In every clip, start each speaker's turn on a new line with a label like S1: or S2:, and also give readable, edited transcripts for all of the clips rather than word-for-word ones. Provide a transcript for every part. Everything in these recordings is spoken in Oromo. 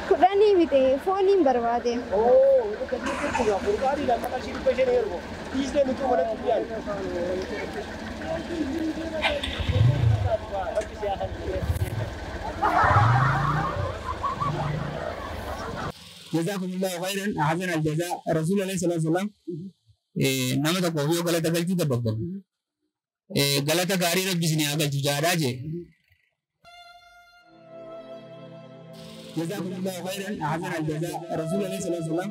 S1: Kudhanii miti fooniin barbaade.
S2: جزاكم الله خيرا أحسن الجزاء. رسول الله صلى الله عليه وسلم nama tokkoof yoo galata galchuu dabbaqtan galata gaarii rabbi isinii haa galchu jaadhaa jee. جزاكم الله خيرا أحسن الجزاء. رسول الله صلى الله عليه وسلم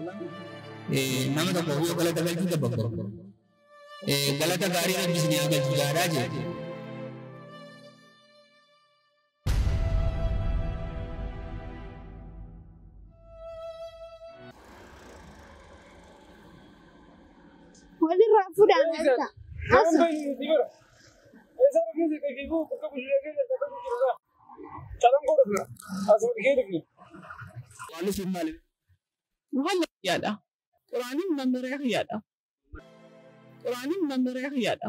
S2: nama tokkoof yoo galata galchuu dabbaqtan galata gaarii rabbi isinii haa galchu jaadhaa jee.
S1: Walirraa fuudhaan harka.
S3: Yaadha. Quraaniin መመሪያ yaadha. Quraaniin መመሪያ yaadha.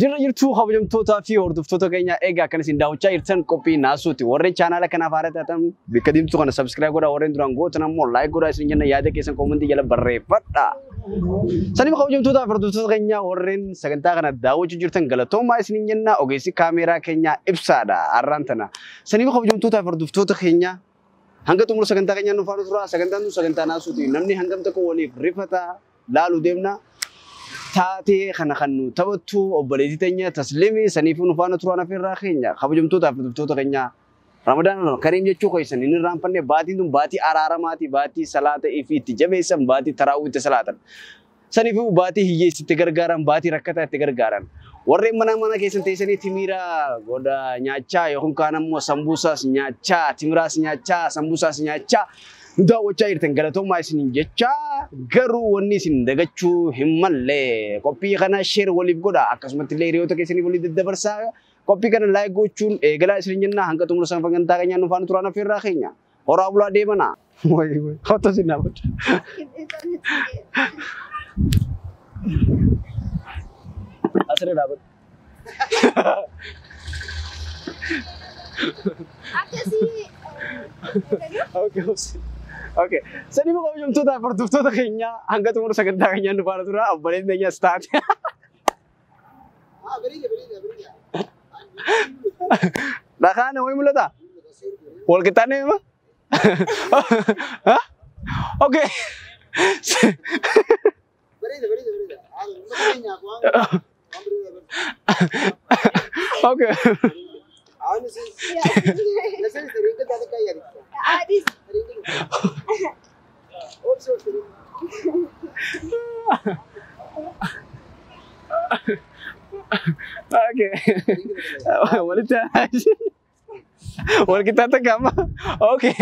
S4: Jirra jirtuu kabajamtootaa fi hordoftoota keenya egaa kan isin daawwachaa jirtan qophii naasuuti. Warreen chaanaala kanaaf haaraa taatan bakka deemtu kana subscribe godhaa, warreen duraan gootan ammoo like godhaa isin jenna, yaada keessan koomentii jala barreeffadha. Saniif kabajamtootaa fi hordoftoota keenya warreen sagantaa kana daawwachuu jirtan galatoomaa isin jenna, ogeessi kaameeraa keenyaa ibsaadha har'aan tana. Saniif kabajamtootaa fi hordoftoota keenya hanga xumura sagantaa keenyaa nu faana tura. Sagantaan tun sagantaa naasuuti. Namni hangam tokko waliif rifata laaluu deemna. Taatee kana kan nu taphattu obboleettii teenya Tasliimii saniifuu nu faana turaan afeerraa keenya kabajamtootaa fi hordoftoota keenya Ramadaan Kariim jechuu keessan hin irraanfanne. Baatiin tun baatii araaramaati, baatii salaata ifii itti jabeessan, baatii taraawwii itti salaatan. Saniifuu baatii hiyyeessi itti gargaaran, baatii rakkataa itti gargaaran. Warreen mana mana keessan teessanii timira godha nyaachaa yookaan kaan ammoo sambuusaas nyaachaa, timiraas nyaachaa, sambuusaas nyaachaa nu daawwachaa jirtan galatoomaa isin jechaa, garuu wanni isin dagachuu hin malle qophii kana share waliif godha, akkasumatti illee hiriyoota keessanii waliif daddabarsaa, qophii kana like gochuun eegalaa isin jenna. Hanga xumura sagantaa keenyaa nu faana turaan afeerraa keenya horaa bulaa deemana. Wayi wayi hotta sin dhaabata. Asirra dhaabata.
S1: Akkasii.
S4: Okay. Okay. Sanii kabajamtoota fi hordoftoota keenya hanga xumura sagantaa keenyaa nu faana tura. Obboleettiin teenyas taate. Dhakaan wayii mul'ata? Wal qixxaanee hima? Okay. Okay.
S1: Aadis.
S4: Okay. Walitti wal qixxaata qaba. Okay.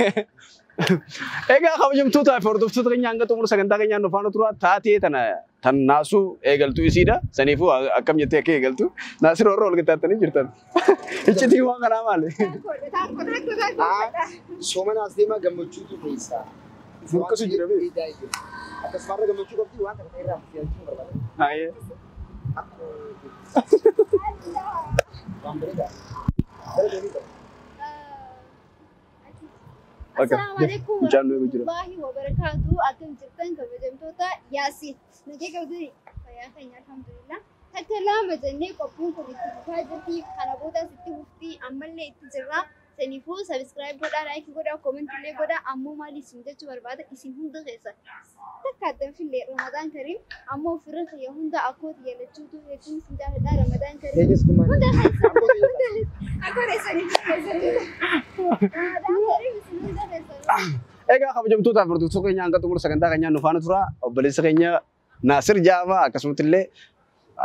S4: Egaa kabajamtootaa fi hordoftoota keenya hanga xumura sagantaa keenyaa nu faana tura. Taatee tana tan naasuu eegaltu isiidha. Saniifuu akkam jettee akka eegaltu Naasir warra wal qixxaattanii jirtan. Iccitii waan kanaa maali?
S5: Soomana as deemaa gammachuutu keessa.
S4: Furkasu jira bee.
S5: Akkasumarra gammachuu qabdi waan takka irraa fiyachuu barbaada.
S4: Haayee.
S5: Waan bareedaa. Gara deemii qaba.
S1: Assalaamu alaikum
S4: Mucaan nu eegu jira.
S1: warahmatullahi wabarakatuh. Akkam jirtan kabajamtoota Yaasiin. Nagee qabdanii fayyaa keenya alhamdulillah. Takka lama jennee qophiin kun itti fufaa jirti. Kana boodas itti fufti, ammallee itti jirra. Saniifuu subscribe godhaa, like godhaa, comment illee godhaa. Ammoo maali isin jechuu barbaada isin hunda keessa. Takka addan fillee Ramadaan Kariim ammoo ofirra kiyya hunda akkooti yalachuutu hedduun isin jaalladha. Ramadaan Kariim. Hunda keessa. Akkoo keessanii keessanii. Ramadaan Kariim isin hunda keessanii.
S4: Egaa kabajamtootaa fi hordoftoota keenya hanga xumura sagantaa keenyaa nu faana tura. Obboleessa keenya Naasir Jaafaa akkasumatti illee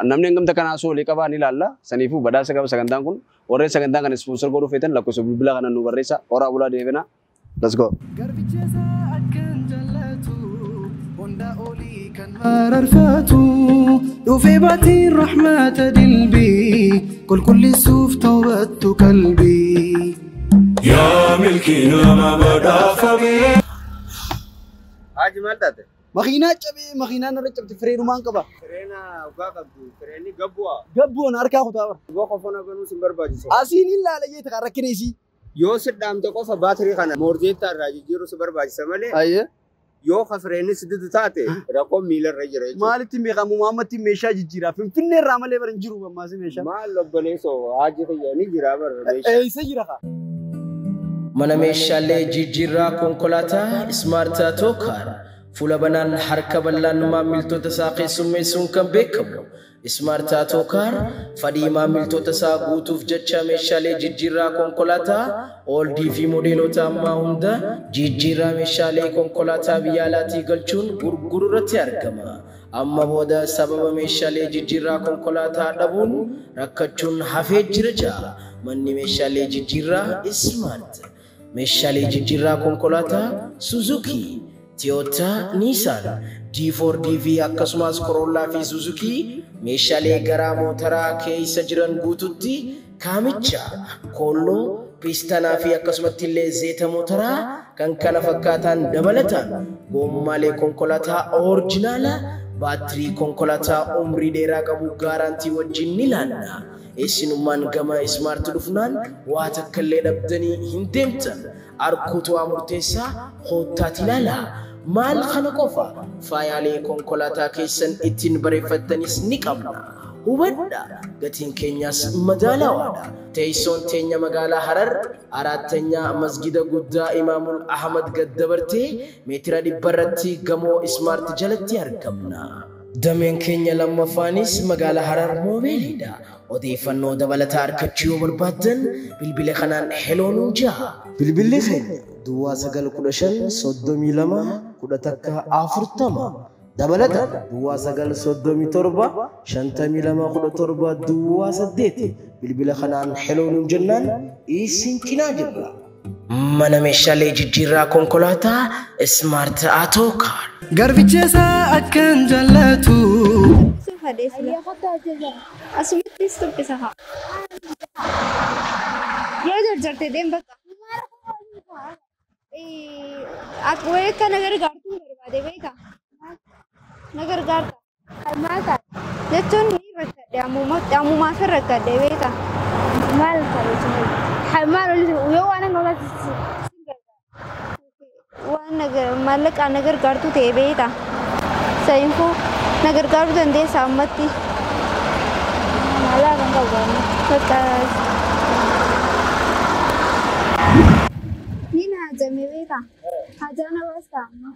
S4: namni hangamta kanaa osoo walii qabaa ni ilaalla. Saniifuu badhaasa qaba sagantaan kun. Warreen sagantaa kana sponsor godhuu feetan lakkoofsa bilbilaa kana nu barreessa. Horaa bulaa deebina. Let's go.
S6: Garbicha akkan jaallatu hunda olii kan mararfatu dhufee baatiin rahmata dilbii qulqullisuuf tawbattu qalbii.
S7: Yaa milkii nama badhaafame.
S5: Haji maal taate?
S4: Makiinaa cabee makiinaan irra cabte fireenumaan qaba.
S5: Fireena dhugaa qabdu fireenni gabbu'a.
S4: Gabbu'oon harkaa kutaa bara.
S5: Dhugoo qofa na banuu sin barbaachisu.
S4: Asiin hin laala jeeti kan rakkina isii.
S5: Yoo si dhaamte qofa baatirii kana moorjeettaa irraa jijjiiruu si barbaachisa malee.
S4: Ayyee.
S5: Yoo ka fireenni si didu taate rakkoon miilarra jira jechuudha.
S4: Maalitti beekamu Muhammad meeshaa jijjiiraa Finfinnee irraa malee bara hin jiru ammaas meeshaa.
S5: Maal obboleessoo haji kiyya ni jira bara meeshaa.
S4: Eessa jira kaa?
S8: Mana meeshaalee jijjiirraa konkolaataa Smart Autocar fuula banaan harka bal'aan maamiltoota isaa keessummeessuun kan beekamu. Smart Autocar fedhii maamiltoota isaa guutuuf jecha meeshaalee jijjiirraa konkolaataa oldii fi modeelota ammaa hunda jijjiirraa meeshaalee konkolaataa biyya alaatii galchuun gurguruu irratti argama. Amma booda sababa meeshaalee jijjiirraa konkolaataa dhabuun rakkachuun hafee jira ja'a. Manni meeshaalee jijjiirraa Smart. Meeshaalee jijjiirraa konkolaataa Suzuki, Toyota, Nissan, D4D fi akkasumas Corolla fi Suzuki meeshaalee garaa mootaraa keessa jiran guututti kaamicha, koolloo, piistanaa fi akkasumatti illee zeeta mootaraa kan kana fakkaatan dabalataan goommaalee konkolaataa orijinaala baatirii konkolaataa umrii dheeraa qabu gaaraantii wajjin ni laanna. Isinummaan gama Smart dhufnaan waa takka illee dhabdanii hin deemtan. Arkuutu waa murteessaa koottaati ilaalaa. Maal kana qofa faayaalee konkolaataa keessan ittiin bareeffattanis ni qabna. Hubadhaa gatiin keenyas madaalawaadha. Teessoon teenya magaalaa Harar araattanyaa masgida guddaa Imaamul Ahmad gaddabartee meetira 100 irratti gamoo Smart jalatti argamna. Dameen keenya lammaffaanis magaalaa Harar Moobeeliidha. Odeeffannoo dabalataa argachuu yoo barbaaddan bilbila kanaan heloo nuun ja'a. Bilbilli keenya Duwwaa 9 15 32 11 40 dabalata Duwwaa 9 37 52 17 Duwwaa 8 bilbila kanaan heloo nuun jennaan isin cinaa jirra. Mana meeshaalee jijjiirraa konkolaataa Smart Autocar.
S6: Garbicha isaa akkan jaallatu.
S1: Asumattis tuffisa haa. Yoo jarjarte deem bakka. Wayii akka na gargaartuu barbaade beekaa? Na gargaarta. Maal taate? Jechuun ni rakkadhe ammumaaf hin rakkadhe beekaa? Maal taate? Maal yoo waan akka waan maallaqaan na gargaartu ta'e beekaa? Saayinfuu na gargaaruu dandeessa ammatti. Maallaqa kan qabu bakka ni na hajame beekaa? Hajaa na baasta amma.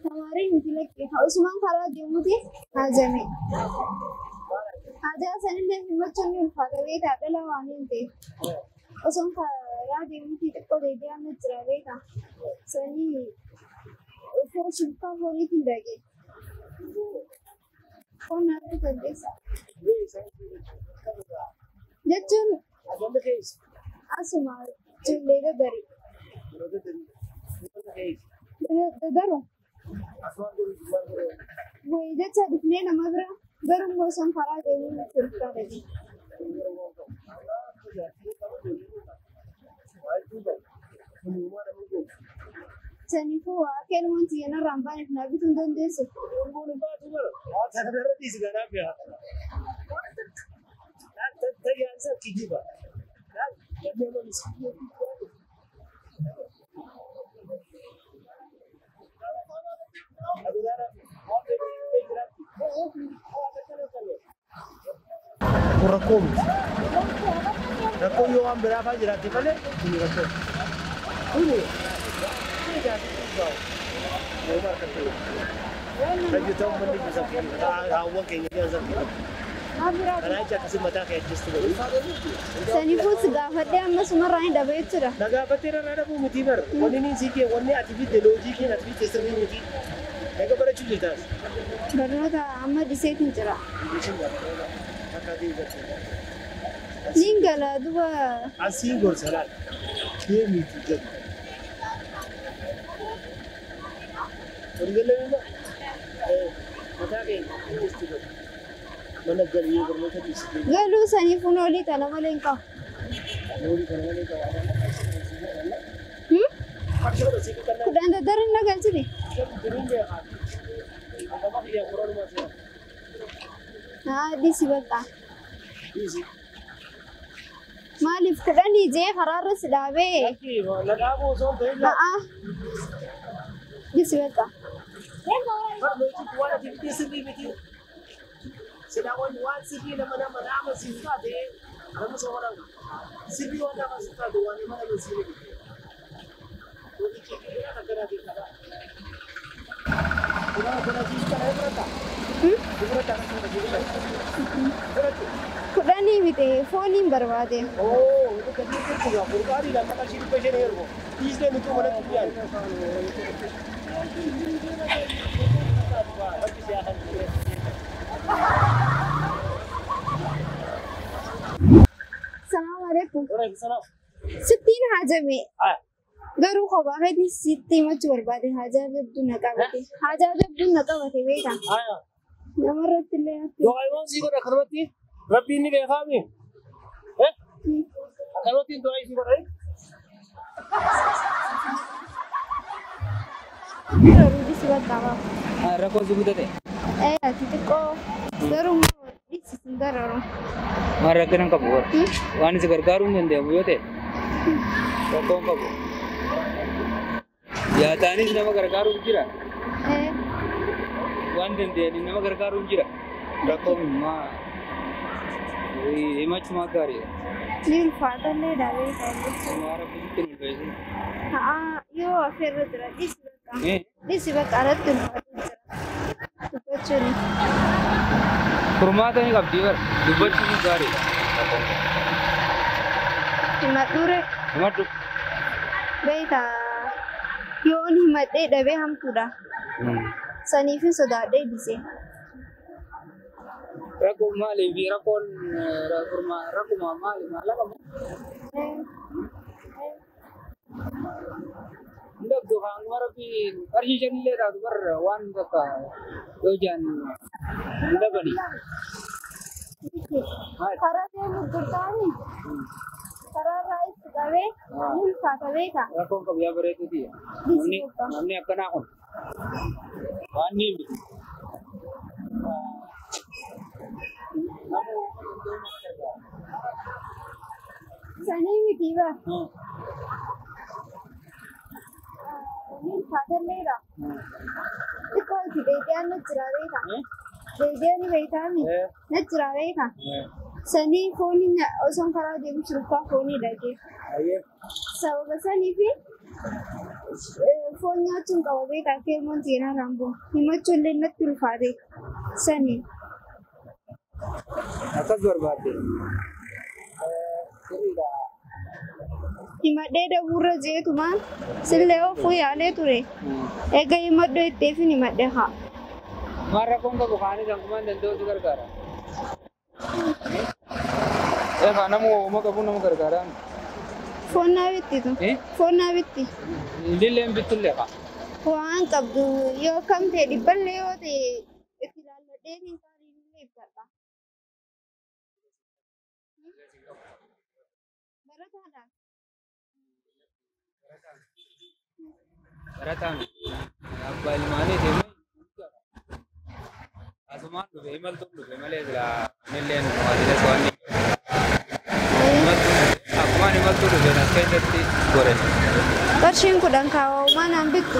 S1: Tamaariin miti lakkee osumaan karaa deemuuti hajame. Hajaa sanillee himachuun ni ulfaata beekaa dhala waan hin ta'eef. Osoon karaa deemuuti xiqqoo deebi'aa na jira beekaa? Sanii foon shubbisaa fooniitiin dhaqee. Foon nyaachuu dandeessa. Jechuun asuma ijoollee gaggarii. Gaggaruu. Wayii jecha dhufnee nama bira garuu immoo osoo karaa deemuu nutti ulfaata. Saniifuu akka ilmoon xiyya narraa hin baaneef naa bituu hin dandeessu.
S9: Kun rakkoo miti. Rakkoon yoo waan biraa fa'aa jiraate malee kun rakkoo. Kuni
S1: Saniifuu si gaafadhee amma sumarraa hin dhabe jechuudha.
S9: Na gaafattee irraa dhabuu miti bara. Wanni inni sii kee wanni ati fidde loojii kee ati fidde sirrii miti. Naga barachuu jirtaas.
S1: Barnoota amma dhiseetiin jira. Niin gala duba.
S9: Asiin gorsa laal. Deemiitu jedhu.
S1: Galuu saniifuu olii tana malee hin qabu. Kudhan daddaran na galchite. Haa dhiisi bakka. Maaliif kudhanii jee karaarra si dhaabee? Haa dhiisi bakka. Kudhanii miti fooniin barbaade. Salaamu alaikum. Sittiin haajame. Garuu kophaa keetii sitti himachuu barbaade haajaa jabduu na qabate. Haajaa jabduu na qabate beekaa. Namarratti illee natti.
S9: Du'aayiwwan sii godha akkanumatti rabbiin ni beekaami. Akkanumatti du'aayii sii godha.
S1: Garuu dhisi bakka.
S2: Rakkoo si mudate?
S1: Ati xiqqoo garuu dhisi sin dararu.
S2: Maal rakkina hin qabu bara. Waan si gargaaruu hin danda'amu yoo ta'e rakkoo hin qabu. Yaataanis nama gargaaruuf jira. Waan danda'aniin nama gargaaruuf jira. Rakkoo maa himachumaa gaariidha.
S1: Ni ulfaatallee dhaabee kan
S2: Maa rabbi sitti hin ulfeessin.
S1: Haa yoo afeerra jira dhisi bakka. Dhisi bakka irratti ulfaatu jira. Dubbachuun.
S2: Furmaata ni qabdi bara. Dubbachuun gaariidha.
S1: Himadhuure.
S2: Himadhu.
S1: Beektaa yoon himadhee dhabee hamtuudha. Saniifin sodaadhee dhise.
S2: Rakkoo maaliif rakkoon rakkuma maali maallaqa moo? Hundabdu hanguma rabbi qarshii shanillee taatu barra waan bakka yoo jaan hin dhabani.
S1: Karaa deemu gurgurtaani. Karaa irraa itti qabee ni ulfaata beekaa.
S2: Rakkoon qabu yaa bareeduuti. Namni akkanaa kun waan ni miti.
S1: Sanii miti ba. Ni ulfaatalleedha. Xiqqoo itti deebi'aan na jira beekaa. Deebi'aan ni beektaami. Na jira beekaa. Sanii foonii osoon karaa deemu shurufaa foonii dhagee. Sababa sanii fi foon nyaachuun qaba beekaa keermoon seenaa raamboo. Himachuu illee natti ulfaate sanii.
S2: Akkas barbaadde. Sirriidha.
S1: Himadhee dabuurra jeetumaan sillee oofuu yaalee ture. Egaa himadhoo itteefin himadhe haa.
S2: Maal rakkoon qabu kaanis hangumaan danda'u si gargaara. Egaa nama uumama qabu nama gargaara.
S1: Foon naa bittitu. Foon naa bitti.
S2: Ilillee hin bittullee haa.
S1: Waan qabdu yoo kam ta'e dhibballee yoo ta'e itti ilaalladhee hin qaariin illee ibsadha. Barataadhaaf.
S2: Barataan abbaa ilmaanii deemee asumaan dhufe imaltuun dhufe malee silaa illeen waatiles waan akkumaan imaltuu dhufe as keessatti gore.
S1: Qarshiin 10 kaawwamaa naan bittu.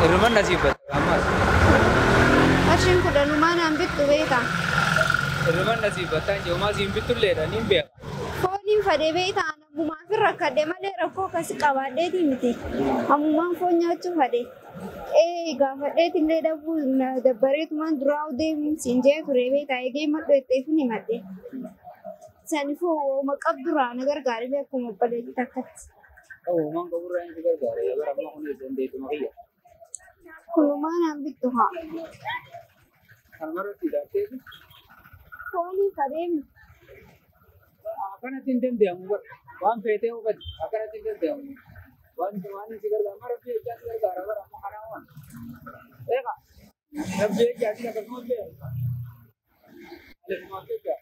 S2: Hirriban nasiibbata ammas.
S1: Qarshiin 10 naan bittu beekaa.
S2: Hirriban nasiibbataan jechuun siin bittulleedha niin beeka.
S1: Fooniin fadhee beektaa ammumaaf rakkadhe malee rakkoo akkasii qabaadheeti miti. Ammumaan foon nyaachuu fadhe. Gaafadheetillee dhabuu dabbareetumaan duraa deemuun siin jee ture beektaa eegee madhu itteefin himadhe. Saniifuu uuma qabduraa na gargaare akkuma obboleettii takkatti.
S2: Uumaan qaburraa inni gargaare bara amma kun dandeettuma kiyya.
S1: Kunumaa naan bittu haa.
S2: Kanumarratti ilaalteetu.
S1: Fooniin fadhee miti.
S2: Akkanatti hin danda'amu bara waan feetee hubate akkanatti hin danda'amu. Waan waan si gargaara amma rabbi ejjaa si gargaara bara amma kanaa waan. Eega rabbi ejjaa si akkasuma beeka. Alefumaa beeka.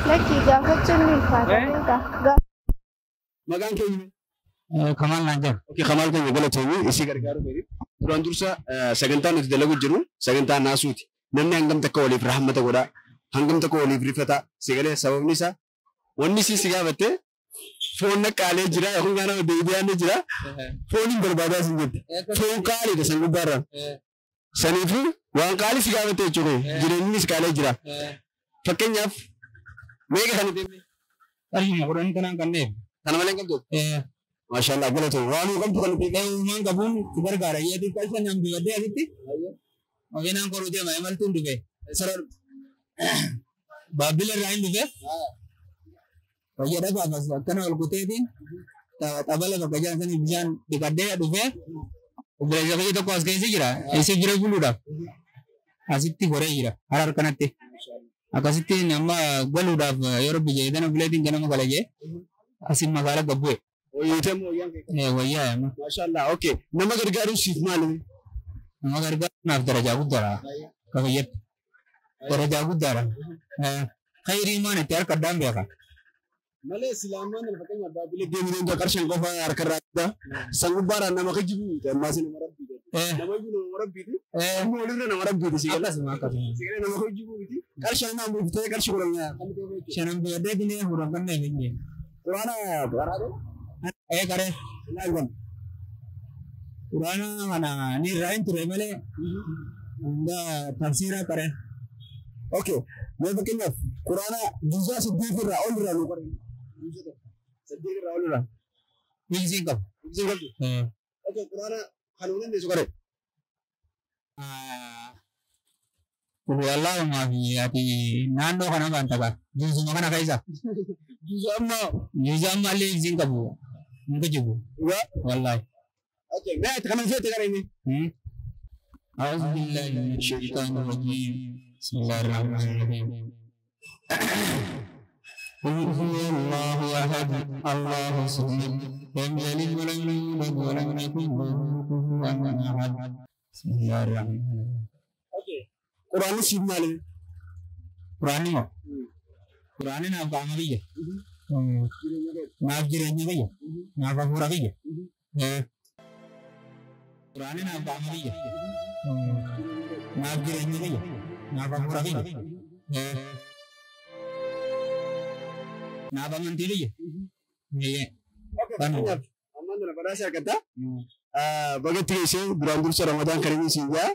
S1: Lakkii gaafachuun ni ulfaata beekaa.
S4: Maqaan keenya?
S2: Kamal naan jedhu.
S4: Okay, Kamal keenya galatoomii isii gargaaruu feeti. Duraan dursa sagantaan nuti dalagu jiru sagantaa naasuuti. Namni hangam takka waliif rahmata godhaa, hangam takka waliif rifataa. Sagalee sababni isaa wanni isii si gaafatte foon naqqaalee jira yookiin gaana deebi'aan jira. Foon hin barbaadaa sin jette. Foon qaaliidha san gubbaarraan. Saniifuu waan qaalii si gaafatte jechuudha. Jireenyis qaalee jira. Fakkeenyaaf meeqa kan deemne?
S2: Qarshii kudhan kanaan kanneen.
S4: Kana malee hin qabdu? Maashaallah galatoomii waan qabdu kan deemne.
S2: Uumaan qabuun si gargaara. Yeetii qalsa naan dubadde asitti. Makiinaan koruu deema imaltuun dhufe. Baabbila irraa hin dhufe. Fayyaa dhabaaf akkana ol kuteetiin xabala bakka jiran sanii bishaan dhiqadhee dhufe. Obboleessa kiyya tokko as keessa jira. Isa bira buluudhaaf asitti horee jira. Harar kanatti. Akkasitti amma galuudhaaf yeroo biyya tana buleetiin ganama gala jee asin magaalaa gabbu'e.
S4: Wayyootee moo wayyaan kee?
S2: Wayyaa amma.
S4: Maashaallah okay. Nama gargaaruun siif maali?
S2: Nama gargaaruun naaf darajaa guddaadha. Kafayyatti. Darajaa guddaadha. Khayrii maan itti harka addaan beeka.
S4: Malee islaamaan fakkeenyaaf baabila deemuu danda'a qarshiin qofa harka irraa adda. San gubbaarraan nama kijibu miti ammaas nama rabbiiti. Nama iyyuu nama rabbiiti. Amma walirra nama rabbiiti si gala.
S2: Akkasuma akkasuma.
S4: Si gala nama kijibu miti. Qarshiin nama buuftee qarshii kudhan
S2: Shanan biyyadee binee fuudhan kanneen hin jee.
S4: Quraana qaraadoo?
S2: Qaree.
S4: Ilaali.
S2: Quraana kana ni irraa hin ture malee hunda tafsiira qaree.
S4: Okay. Mee fakkeenyaaf quraana juzaa 8 irraa ol irraa nuu qaree. 8 irraa ol irraa.
S2: Hiikisiin qabu.
S4: Hiikisiin qabdu? Okay, quraana kan nuun dandeessu qaree.
S2: Wallaahumaa fi ati naannoo kana waan ta'a. Juuzuma kana keessa.
S4: Juuza ammaa.
S2: Juuza ammaa illee hiikisiin qabu. Hin kijibu. Wallaahi.
S4: Okay, mee ati kanan feete qaree mee?
S2: أعوذ بالله من الشيطان الرجيم. بسم الله الرحمن الرحيم. قل هو الله أحد الله الصمد لم يلد ولم يولد ولم يكن له كفوا أحد. بسم الله الرحمن الرحيم.
S4: Okay. Quraanni siif maali?
S2: Quraanni moo? Quraanni naaf qaama kiyya. Naaf jireenya kiyya. Naaf hafuura kiyya. Quraanni naaf qaama kiyya. Naaf jireenya kiyya. Naaf hafuura kiyya. Naaf amantii kiyya.
S4: Fakkeenyaaf ammaan dura badhaasa argatta. Bagatti geessee duraan dursa Ramadaan kariimii siin jaa.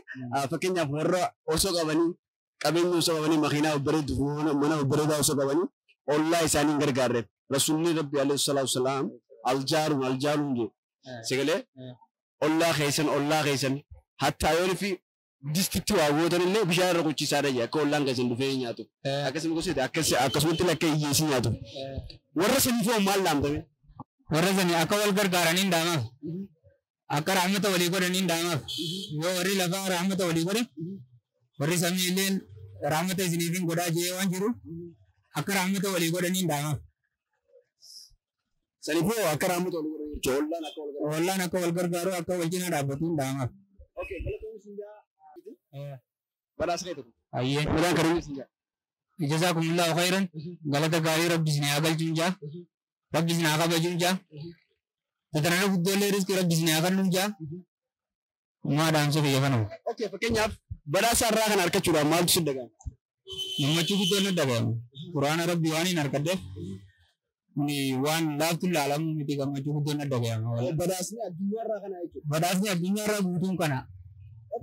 S4: Fakkeenyaaf warra osoo qabanii qabeenya osoo qabanii makiinaa babbareedu mana babbareedaa osoo qabanii ollaa isaanii hin gargaarreef. Rasuulli Rabbi alayhi salaatu wasalaam aljaaruun aljaaruun jee. Sagalee ollaa keessan hattaa yoo fi distitti waa gootan illee bishaan irra quchiisaadha jee akka ollaan keessan dhufee nyaatu. Akkasuma gosa akkasumatti lakka hiyyeessi nyaatu. Warra saniif hoo maal dhaamtame?
S2: Warra sanii akka wal gargaaraniin dhaamaaf. Akka rahmata walii godhaniin dhaamaaf. Yoo warri lafaa rahmata walii godhe warri samii illee rahmata isiniif hin godhaa jee waan jiru akka rahmata walii godhaniin dhaamaaf.
S4: Saniifuu akka rahmata walii godhan jechuudha. Ollaan akka wal gargaaru.
S2: Ollaan akka wal gargaaru akka wal cinaa dhaabbatuun dhaamaaf.
S4: Okay, galatoomii siin jaa. Badhaasa kee tokko.
S2: Ayyee.
S4: Ramadaan kariimii siin jaa.
S2: Jazaakumullahu khairan. Galata gaarii Rabbi isin haa galchuun jaa. Rabbi isin haa kabajuun jaa. Tatanana guddoollee riskii Rabbi isin haa kennuun jaa. Uumaa dhaamsa biyya kanuma.
S4: Okay, fakkeenyaaf badhaasa irraa kana argachuudhaaf maaltu si dhaga'ama?
S2: Gammachuu guddoon na dhaga'ama. Quraana Rabbi waan hin argaddeef waan laaftu ilaalamu miti gammachuu guddoon na dhaga'ama.
S4: Badhaasni addunyaarraa kana jechuudha.
S2: Badhaasni addunyaarraa guutuun kana.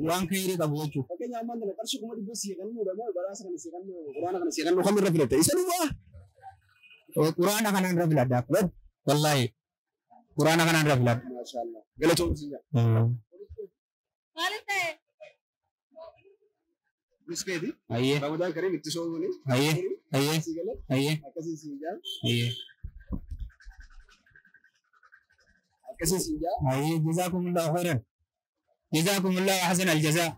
S2: Waan khayrii qabu jechuudha.
S4: Fakkeenyaaf ammaan tana qarshii 100,000 sii kennuudha moo badhaasa kana sii kennu quraana kana sii kennu kamirra filatta? Isa duwwaa.
S2: Quraana kana irra filadha. Wallaahi. Quraana kana irra filadha.
S4: Maashaallah. Galatoomii siin jaa.
S3: Maal ta'e?
S4: Biskeeti.
S2: Ayyee.
S4: Ramadaan kariim itti soomuni.
S2: Ayyee. Ayyee.
S4: Sii galee.
S2: Ayyee.
S4: Akkasiin siin jaa.
S2: Ayyee.
S4: Akkasiin siin jaa.
S2: Ayyee. Jazaakumullahu khairan. Jazaakumullahu hasan aljazaa.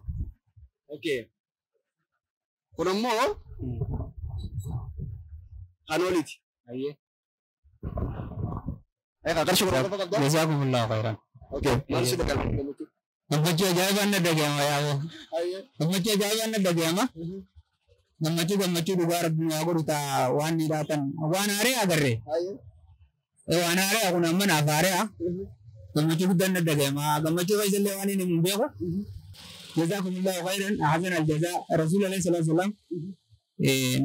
S4: Okay. Kun ammoo kan oliiti.
S2: Ayyee.
S4: Egaa qarshii kudha qofa qabdaa?
S2: Jazaakumullahu khairan.
S4: Okay. Maal si dhaga'ama gammachuu?
S2: Gammachuu ajaa'ibaan na dhaga'ama yaaboo.
S4: Ayyee.
S2: Gammachuu ajaa'ibaan na dhaga'ama. Gammachuu gammachuu dhugaa rabbi nu haa godhu taa waan ni laatan waan haaree agarre. Waan haaree kun amma naaf haaree gammachuu guddaan dhagahama. Gammachuu keessallee waan inni hin beeku. Jazaakumullahu khairan ahsan aljazaa Rasuul alayhi salaatu wasalaam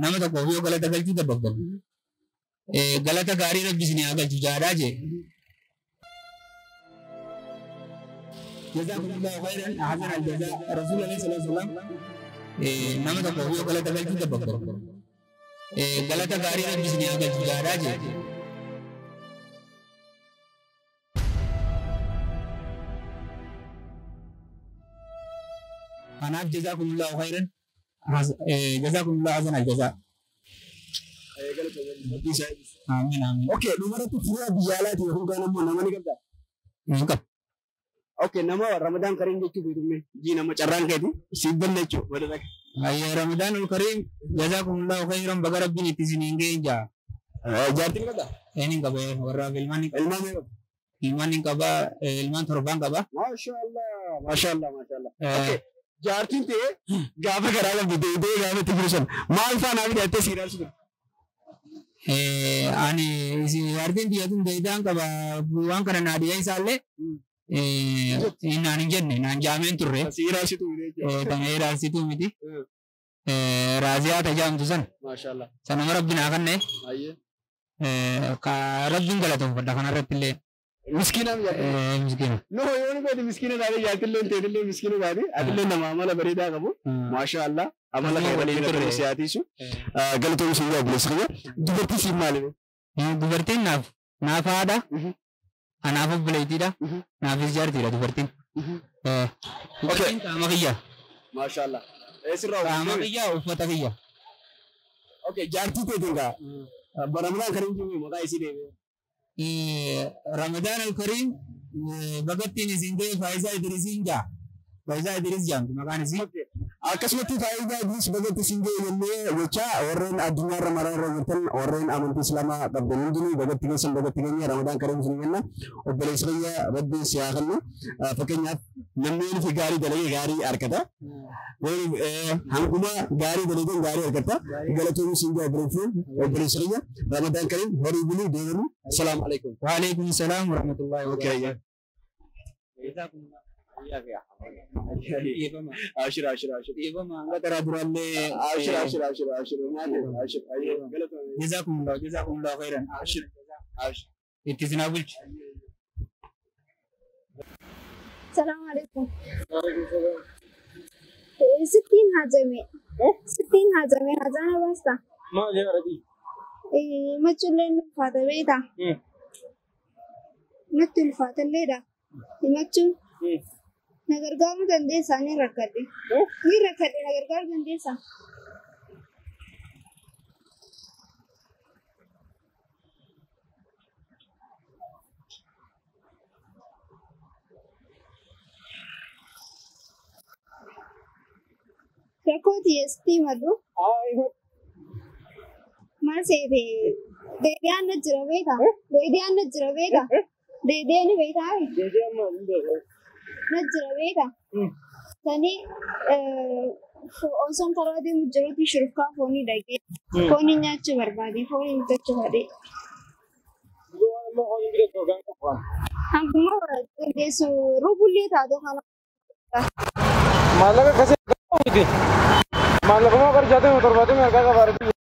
S2: nama tokkoof yoo galata galchuu dabbabdan. Galata gaarii rabbi isinii haa galchu jaadhaa jee. Jazaakumullahu khairan ahsan aljazaa Rasuul alayhi salaatu wasalaam nama tokkoof yoo galata galchuu dabbabdan. Galata gaarii rabbi isinii haa galchu jaadhaa jee. Kanaaf jazaakumullahu khairan jazaakumullahu hasan aljazaa. Amiin amiin.
S4: Okay, dhumarratti firaa biyya alaati yookaan immoo nama ni qabdaa?
S2: Hin qabu.
S4: Okay, nama Ramadaan Kariim jechuu beekumme jii nama carraan keeti siif banna jechuudha.
S2: Ayya Ramadaanul Kariim jazaakumullahu khairan baga rabbiin itti isiniin ga'e jaa.
S4: Jaartii ni qabdaa?
S2: Een hin qaba warraaf ilmaan hin qaba.
S4: Ilmaan meeqa qabda?
S2: Ilmaan hin qaba ilmaan torbaan qaba.
S4: Maashaallah maashaallah maashaallah. Okay. Jaartiin ta'e gaafa garaa qabdu deebitee gaafa itti jiru sana maal faana fi si ilaalchu ture?
S2: Ani jaartiin biyya tun deebi'aan qaba waan kana naa dhiyaa isaallee naan hin jenne naan jaameen turre.
S4: Si ilaalchitu miti.
S2: Kana ilaalchitu miti. Raaziyaa tajaamtu sana.
S4: Maashaallah.
S2: Sanuma rabbi naa kenne. Rabbiin galatoomfadha kanarratti illee.
S4: Miskiina mijaa'e.
S2: Miskiina.
S4: No yoo ni beektu miskiina taate jaartillee teetillee miskiina taate atillee nama amala bareedaa qabu. Maashaallah. Amala kee waliin turre si haatiisu. Galatoomuu si obboleessa kiyya. Dubartii siif maali?
S2: Dubartiin naaf haadha. Anaaf obboleettiidha. Naafis jaartiidha dubartiin. Dubartiin qaama kiyya.
S4: Maashaallah. Sirraa
S2: Qaama kiyya uffata kiyya.
S4: Okay, jaartii teetiin kaa. Ramadaan Kariim jiru maqaa isii deemee.
S2: Ramadaan al-Kariim bagattiin isin ga'e Faayisaa Idrisiin jaa. Faayisaa Idris jaamti maqaan isii.
S4: Akkasumatti Faayisaa Idris bagatti isin ga'e jennee jechaa warreen addunyaarra maraa irra jirtan warreen amantii Islaamaa qabdan hundinuu bagatti geessan bagatti geenye Ramadaan Kariim isin jenna. Obboleessa kiyya rabbiin si haa kennu. Fakkeenyaaf namni fi gaarii dalagee gaarii argata. Hanguma gaarii dalagan gaarii argata. Galatoomuu isin jaa obboleessa kiyya Ramadaan Kariim horii buluu deemanu. Salaamu alaikum.
S2: Wa alaikum salaam wa rahmatullahi wa barakatuh.
S4: Ashir ashir ashir. Ashir ashir ashir ashir. Ashir.
S2: Jazakumullahu jazakumullahu khairan.
S4: Ashir. Ashir.
S2: Itti sinaa bulchu.
S1: Salaamu alaikum. Sittiin haajame. Sittiin haajame hajaana baasta.
S2: Maal jedhati?
S1: Maculleen ulfaata beektaa? Natti ulfaatalleedha. Himachuun na gargaaruu dandeessaa ni rakkadhe. Ni rakkadhe na gargaaruu dandeessaa. Rakkoo xiyyeessitii himadhu. Maal seete? Deebi'aan na jira beektaa? Deebi'aan na jira beektaa? Deebi'aan ni beektaa?
S2: Deebi'aan maal hin beeku?
S1: Na jira beektaa? Sani osoon karaa deemu jirutti shurufkaa foonii dhaqee foonii nyaachuu barbaade foonii bitachuu fedhe. Hanguma dandeessu rubullee taatu kana.
S2: Maallaqa akkasii miti. Maallaquma qarjaatii torbaatamii harkaa qabaartii.